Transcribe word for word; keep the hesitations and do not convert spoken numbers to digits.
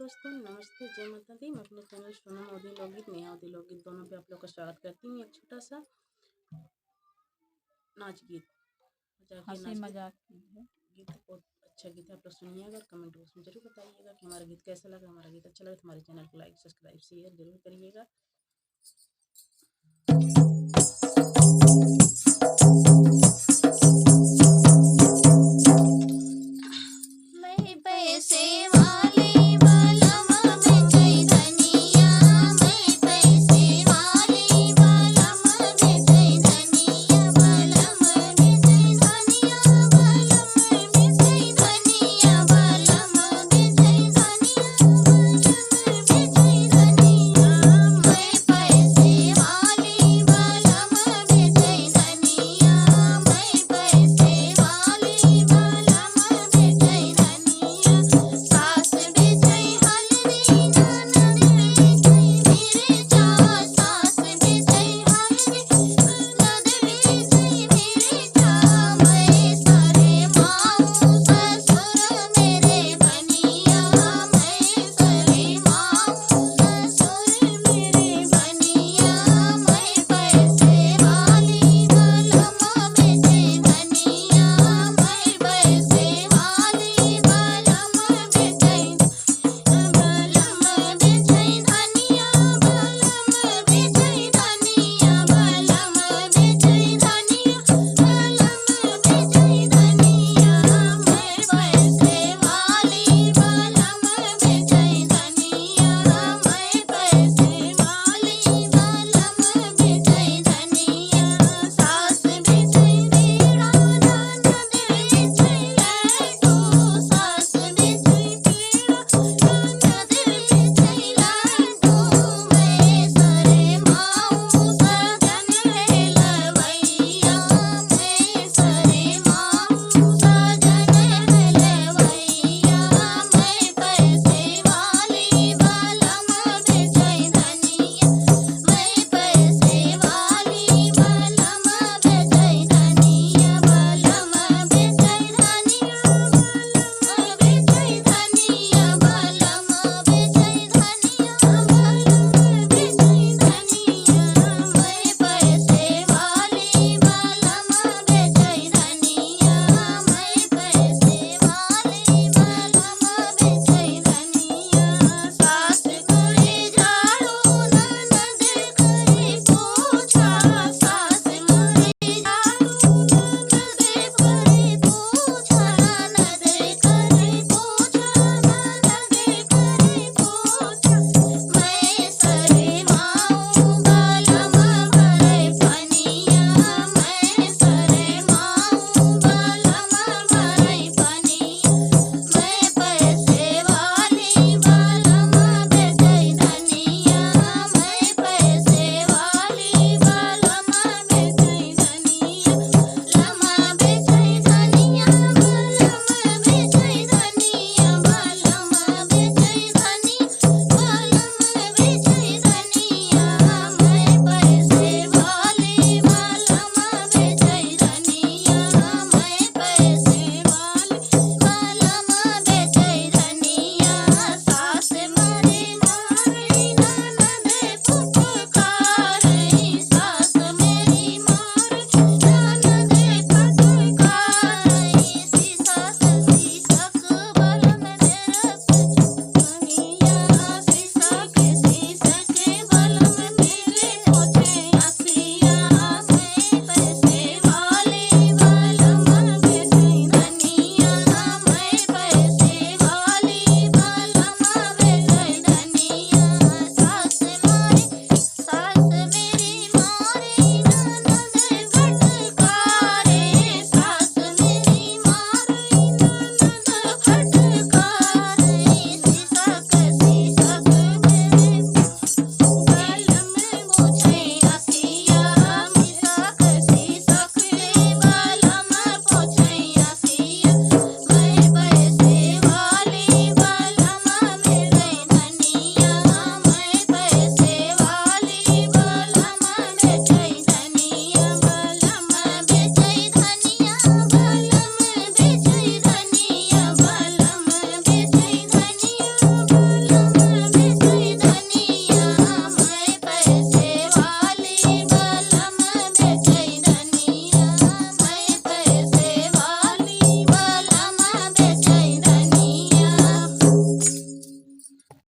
दोस्तों नमस्ते, जय माता दी। मैं अपने चैनल सोनम अवधी लोकगीत, नेहा अवधी लोकगीत दोनों पे आप लोग का स्वागत करती हूँ। एक छोटा सा नाच गीत, मजाक हंसी नाच गीत। मजाक की है। गीत बहुत अच्छा गीत है, आप लोग सुनिएगा, कमेंट बॉक्स में जरूर बताइएगा कि हमारा गीत कैसा लगा। हमारा गीत अच्छा लगे तो हमारे चैनल को लाइक, सब्सक्राइब, शेयर जरूर करिएगा।